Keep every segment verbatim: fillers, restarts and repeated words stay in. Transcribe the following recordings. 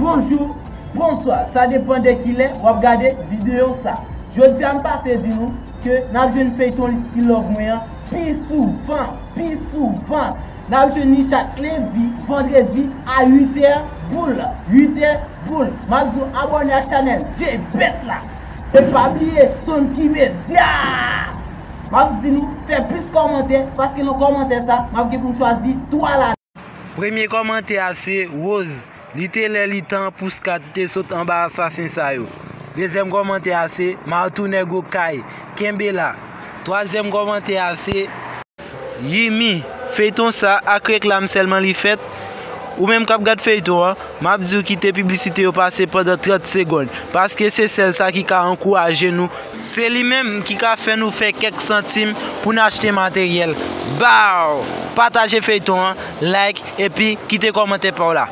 Bonjou, bonswa, sa depann de kilè w ap gade videyo sa. Jodi a m pase di nou ke n ap jwenn feyton Still Love mwen an pi souvan, pi souvan. N ap jwenn li chak lendi, vandredi a uit è boul, uit è boul. M ap di w abòne ak chanèl J Bet la. E pa bliye Sonki Media. M ap di nou fè plis kòmantè, paske nan kòmantè sa, m ap gen pou m chwazi twa la. Premye kòmantè a se Rose. Li te lè li tan pou Scat te sot anba asasen sa yo. Dezyèm kòmantè a se Martou nèg okay. Kenbe la. Twazyèm kòmantè a se Yimi. Feyton sa ak reklam sèlman li fèt. Ou menm k ap gad feyton an, m ap di w kite piblisite yo pase pandan trant segonn, paske se sèl sa ki ka ankouraje nou. Se li menm ki ka fè nou fè kèk santim pou n achte materyèl. Baw! Pataje feyton an, like, epi kite kòmantè pa w la.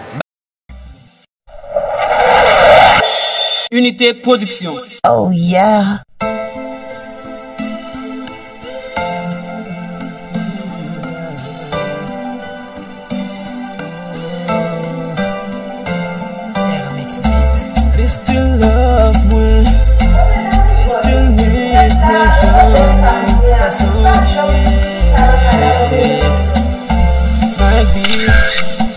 Unité Production. Oh yeah. Li still love mwen, li still need mwen, janm pa sonje. My bitch,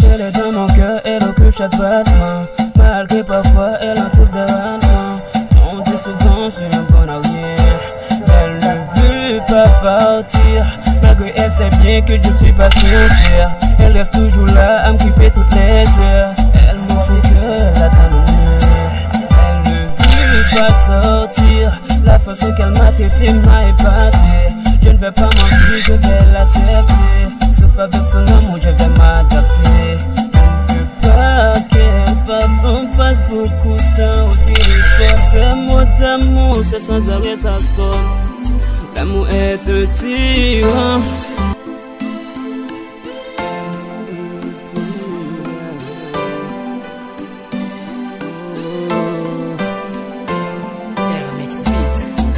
elle est dans mon cœur, elle occupe chaque battement. Malgré parfois elle en trouve des ratements. On dit souvent je suis un bon à rien, mais elle ne veut pas partir. Malgré elle sait bien que je suis pas sincère. Elle reste toujours là à me kiffer toutes les heures. Elle montre son cœur là dans le mur. Elle ne veut pas sortir. La façon qu'elle m'a traité m'a épaté. Je ne vais pas mentir, je vais l'accepter. Sauf avec son amour, je vais m'adapter. Je ne veux pas qu'elle parte. On passe beaucoup de temps au téléphone. Ces mots d'amour, c'est sans arrêt, ça sonne. L'amour est un tyran.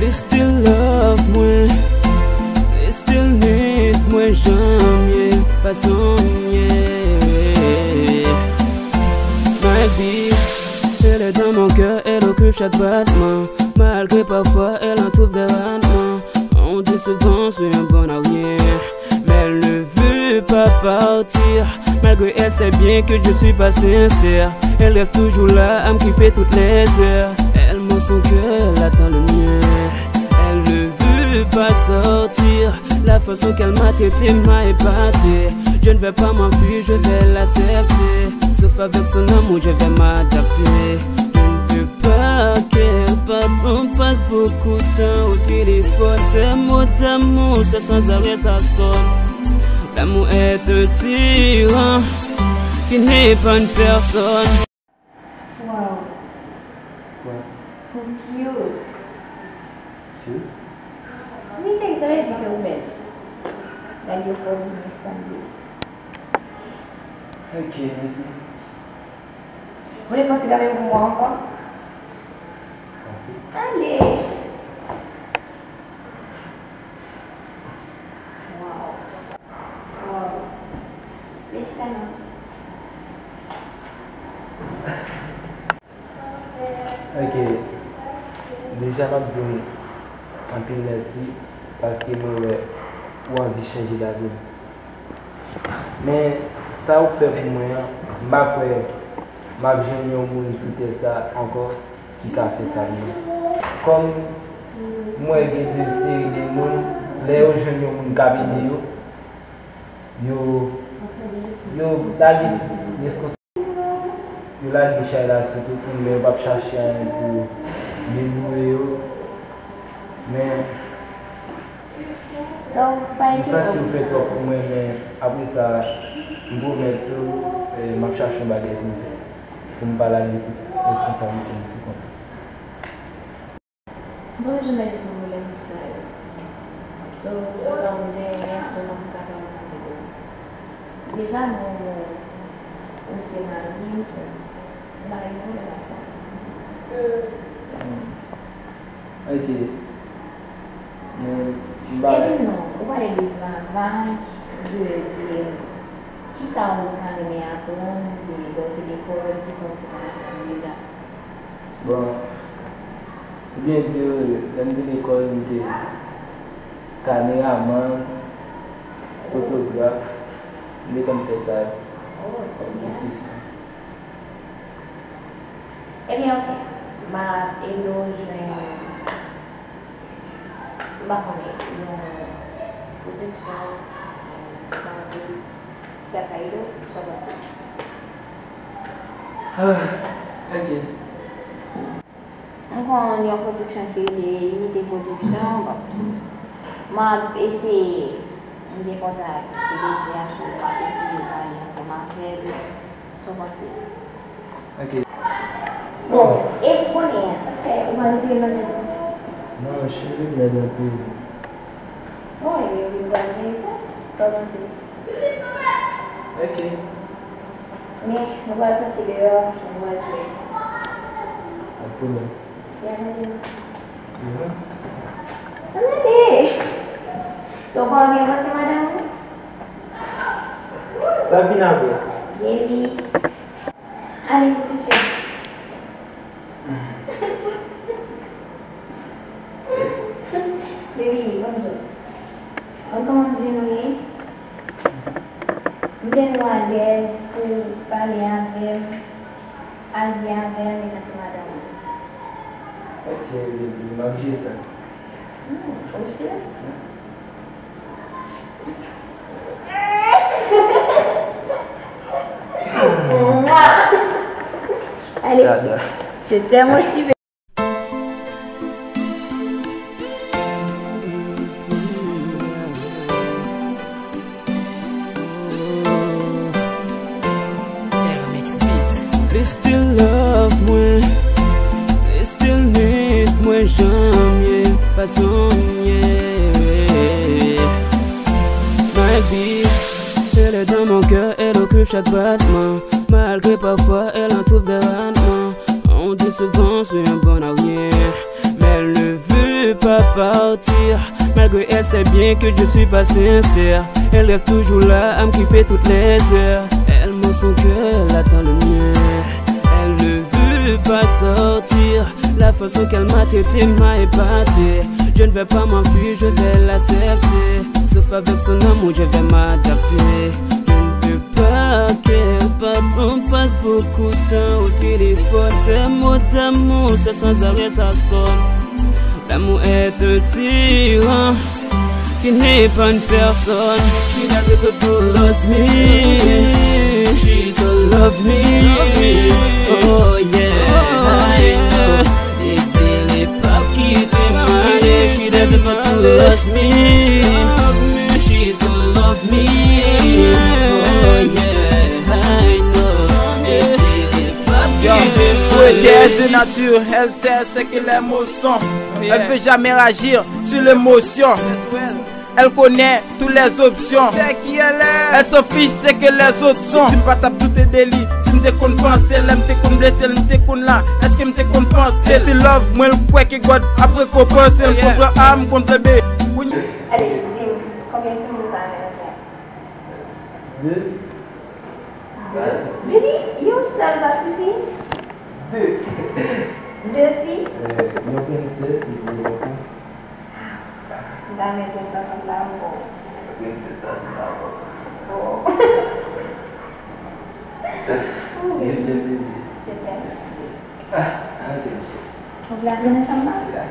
Li still love mwen, li still need mwen, janm ye, fason m ye. My bitch, elle est dans mon cœur, elle occupe chaque battement. Malgré parfois elle en trouve des ratements. On dit souvent je suis un bon à rien, mais elle ne veut pas partir. Malgré elle sait bien que je suis pas sincère. Elle reste toujours là à me kiffer toutes les heures. Elle montre son cœur là dans le mien. Elle ne veut pas sortir. La façon qu'elle m'a traité m'a épaté. Je ne vais pas m'enfuir, je vais l'accepter. Sauf avec son amour, je vais m'adapter. Je ne veux pas qu'elle parte, on passe beaucoup de temps au téléphone. Ces mots d'amour, c'est sans arrêt, ça sonne. L'amour est un tyran qui n'est pas une personne. Wow. Quoi? Ou cute. Cute? Wi, cheri, sa vle di ke ou bèl. Gade yo fè w vini sanble. Ok, mèsi. Ou vle fè yon ti kanpe pou mwen ankò? Kanpe? Ale! Wow. Wow. Vin chita non. Ok. Deja m ap di w anpil mèsi paske mwen wè ou anvi chanje lavi m. Men sa ou fè pou mwen an, m pa kwè m ap jwenn yon moun sou tè sa ankò ki ka fè sa pou mwen. Kòm m wè gen de seri de moun, lè yo jwenn yon moun k ap ede yo, yo, yo lage tout responsablite, yo lage chay la sou tout moun, men yo p ap chache anyen pou deboure yo. Men, m santi ou fè twòp pou mwen, men apre sa, m pwomèt tou, eh, m ap chache yon bagay pou m fè, pou m pa lage tout responsablite m sou kont ou. Bon, m janm mete pwoblèm pou sa yo. So, ou pa ka wè m gen yon sèl nonm ki ka fè m anvi de ou. Deja, nou, ou se mari m, m pa gen pwoblèm ak sa. Hmm. Ok. Men, m pa... E di m non, ou pale de travay, de, de Kisa ou ta renmen aprann de bò ki lekòl? Kisa ou te konn aprann deja? Bon, pou byen di w, lè m te lekòl, m te kameramann, fotograf, m te konn fè sa. Oh, se byen. Pwofesyon. Ebyen, oke. M a ede w jwenn, m pa konnen, yon pwodiksyon, yon pwodiksyon ki ta ka ede w, sa w panse? Ah, oke. M konn yon pwodiksyon ki rele Unité Production, bon. M ap eseye, m gen kontak P D G a, so m ap eseye pale ansanm avè l. Sa w panse? Ok. Bon, e kounye a, sa k fè ou pa retire nan men nou? Non, cheve m rèd anpil. Bon, ebyen, ou pral jere sa? Sa w panse? Ok. Men, nou pral soti deyò, nou pral jere sa. Pa de pwoblèm. Byen, byen. Mhm. Ann ale! So, ou pa gen panse madanm ou? Sa vin apre. Baby. Ale, touche. Baby, bonjou. Bon, kòman w ye? M te nou alèz pou pale avè m, aji avè m etanke madanm ou. Ok, baby, m ap jere sa. Hmm, ou si? Mwa! Ale, je t'aime aussi, baby. L still love mwen, l still need mwen jan m ye, fason m ye. My bitch, elle est dans mon cœur, elle occupe chaque battement. Malgré parfois elle en trouve des ratements. On dit souvent je suis un bon à rien, mais elle ne veut pas partir. Malgré elle sait bien que je suis pas sincère. Elle reste toujours là à me kiffer toutes les heures. Elle montre son cœur, elle attend le mien. Elle ne veut pas sortir. La façon qu'elle m'a traité m'a épaté. Je ne vais pas m'enfuir, je vais l'accepter. Sauf avec son amour, je vais m'adapter. Je ne veux pas qu'elle parte, on passe beaucoup de temps au téléphone. Ces mots d'amour, c'est sans arrêt, ça sonne. L'amour est un tyran qui n'est pas une personne. She doesn't want to lose me. She so love me. Oh yeah, I know. Li di li p ap kite m ale. She doesn't want to lose me. She so love me. Oh yeah, I know. Li di li p ap kite m ale. Poétesse de nature, elle sait ce que les mots sont. Elle veut jamais réagir sur l'émotion. Elle connaît toutes les options. C'est qui elle est. Elle s'en fiche, c'est que les autres sont. Si m pa t ap doute de li, si m te konn panse, lè m te konn blese l, m te konn la. Èske m te konn panse? Still love mwen, l kwè ke God ap rekonpanse l. Konpran A, m konn plan B. Kounye- Ale, di m, konbyen timoun ou ta renmen fè? De. De? Baby, yon sèl pa sifi? De. De fi? Eh, yon prensès epi yon prens. M ta renmen prensès la ankò. Prensès la ankò. Oh. Wi. Je t'aime, baby. Je t'aime aussi. Ah, ok, cheri. Ou vle antre nan chanm nan? Yeah.